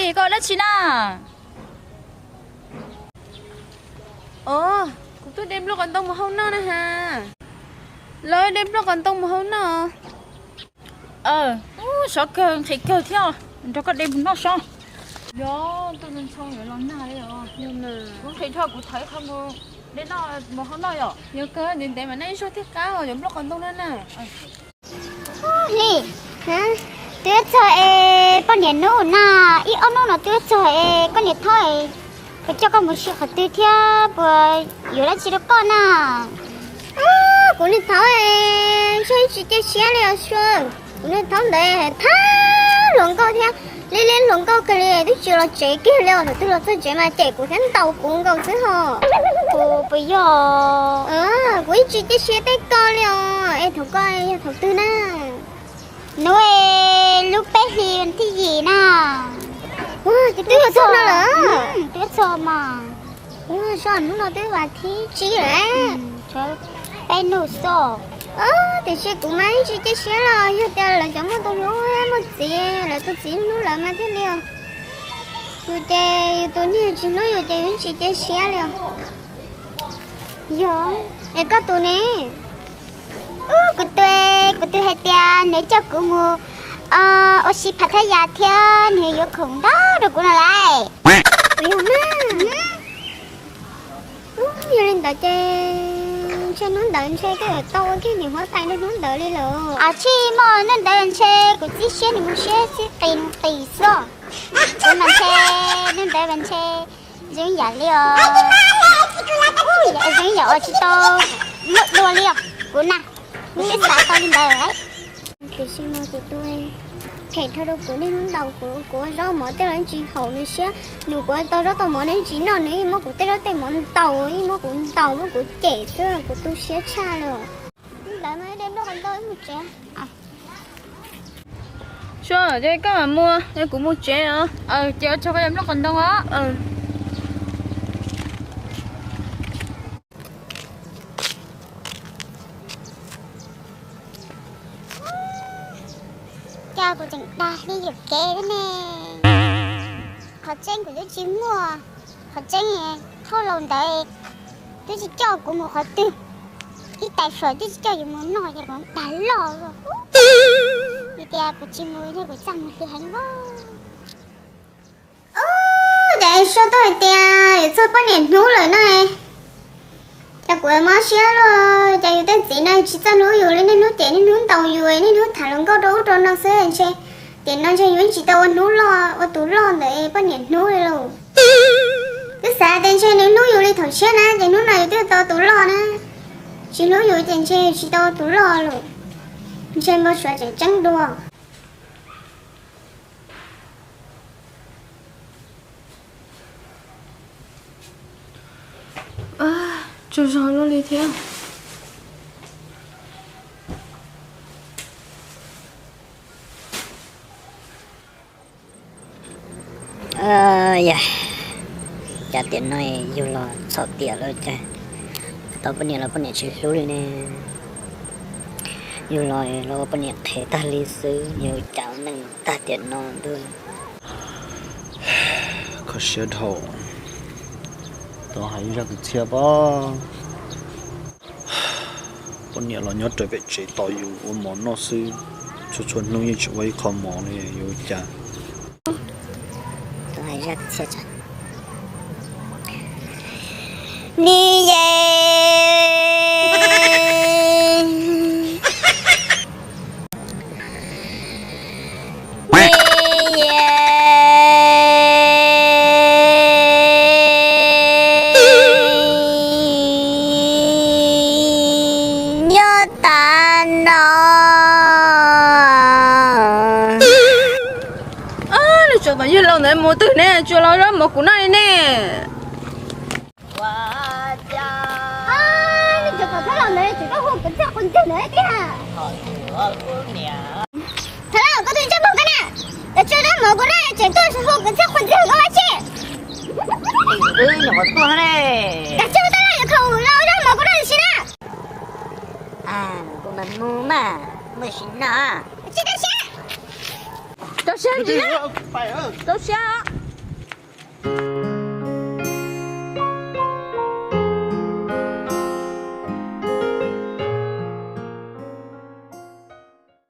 Koj dab tsi na? Os, kuv tuaj de nplooj qos ntoo mus hau noj na has. Lawv de nplooj qos ntoo mus hau noj. Sov kawg nqhis kawg thiab, nrog koj de mus noj sob. Yog tuaj ntxhoo yuav los nag li os. Kuv nqhis dhau kuv thaiv qhov mus de noj mus hau noj yom. Yog kawg ntev ntev mas noj ib zaug thiaj qab yuav nplooj qos ntoo na na. Li, twb txog es poj niam hnub no, ib ob hnub no twb txog es koj niam thaub, puas coj koj mus si qhov twg thiab puas yuav dab tsi rau koj na? Kuv niam thaub, tsis cia siab li os Sua. Kuv niam thaub ntawd thab hluas nkauj thiab, li li hluas nkauj kawg li twb tsis los tsev kiag li os, thaum twg los txog tsev mas cem kuv thiab ntaus kuv nkaus xwb hos. Puas yog? Kuv yeej tsis cia siab tej ko li os, es thaum ko yog thaum twg na? Hnub lub peb hlis thib yim na. Ces twb txog no lawm. Twb txog mas. Hnub no twb vas thib tsib lawm. Peb hnub xwb. Tiam sis kuv mas yeej tsis cia siab los yog tias lawv cov muaj tus hlub muaj txiv, lawv tus txiv hlub lawv mas thiaj li os. Yus ces yus tus niag tsis hlub yus ces yus yeej tsis cia siab li os. Yog, es koj tus ne? Kuv tus, kuv tus hais tias nws coj kuv mus ua si Phav Thaj Yas thiab nws yuav khoom ntau rau kuv no lauj. Yog mas. Yog li ntawd ces ntshe hnub ntawd ntshe koj yuav tau ua kiag niam huab tais rau hnub ntawd li lawm. Ab tsis muaj, hnub ntawd ntshe kuv txib siab nws mus siab txib qis nws qis xwb. Kuv mas ntshe hnub ntawd mas ntshe zoo yam li os, zoo yam uas tsis tau muaj dua li os kuv na. Kuv twb xav tau li ntawd. Tiam sis mas kuv tus phem dhau rau kuv, niaj hnub ntaus kuv, kuv ua zaub mov tej los tsis haum nws siab, nws kuv tau zaub tau mov nws tsis noj, nws yeej muab kuv tej zaub tej mov ntaus, yeej muab kuv ntaus muab kuv cem xwb, kuv tu siab tshaj li. Ntawd mas de nplooj qos ntoo wb mus tsev. Sua, ces koj mam mus, kuv mus tsev os. Ces ua tsaug koj cov nplooj qos ntoo os. Cas kuv tseem dag hli yuam kev thiab ne. Qhov tseeb kuv twb tsis muaj, qhov tseeb thauj laus ntawd twb tsis coj kuv mus qhov twg, ib tais fawm twb tsis coj yus mus noj ces kuv dag loj li tias kuv tsis mus yog kuv txaj muag hli heev. Ub, cas Sua tuaj hais tias yuav txog poj niam hnub lawm na. Cas kuv mob siab luaj, cas yus tej txiv neej tsis txawj hlub yus li, niaj hnub cem niaj hnub ntaus yus, niaj hnub tham hluas nkauj rau ub rau no xwb ntshe. Tiam no ntshe yus yeej tsis tau ua hnub loj ua tus loj ntawm poj niam hnub li lauj. Twb xav tias ntshe nws hlub yus li thaum tshiab na ces hnub no yus twb tau ua tus loj na. Tsis hlub yus ces ntshe tsis tau ua tus loj lauj. Ntshe npau suav tseem tseeb dua. Tsaug zog luaj li thiab. Yog, cas tiam no yug los txhaum tiam lawm cas, tau poj niam los poj niam tsis hlub li ne. Yug los los ua poj niam qhev tag li xwb, yog cas ua neej tag tiam no ntuj. Kho siab dhau, tau hais ib zaj kwv txhiaj pob. Poj niam los nyob raws pem tsev tos yus ua mov noj xwb, txhua txhua hnub yeej tsis ua ib qho mov li, yuav ua cas? Ni ye, ni ye, nyob tas no. Nws tseem tom yawg laus ntawd mus twg ne, tsuas los zaub mov kuv noj li ne. Nws tseem tom yawg laus ntawd tseem tuaj hu kwv txhiaj qhov ncauj ntawd thiab. Thaum ub koj tus ntsej muag koj na, cov tsuas zaub mov kuv noj tseem tuaj hu kwv txhiaj qhov ncauj koj ua tsi? Kav tsij hu tau los yuav khaum los ua zaub mov kuv noj tsis na. Kuv mas mus mas mus sim no. Tsis tau siab. Rau siab ntsis na. Rau siab.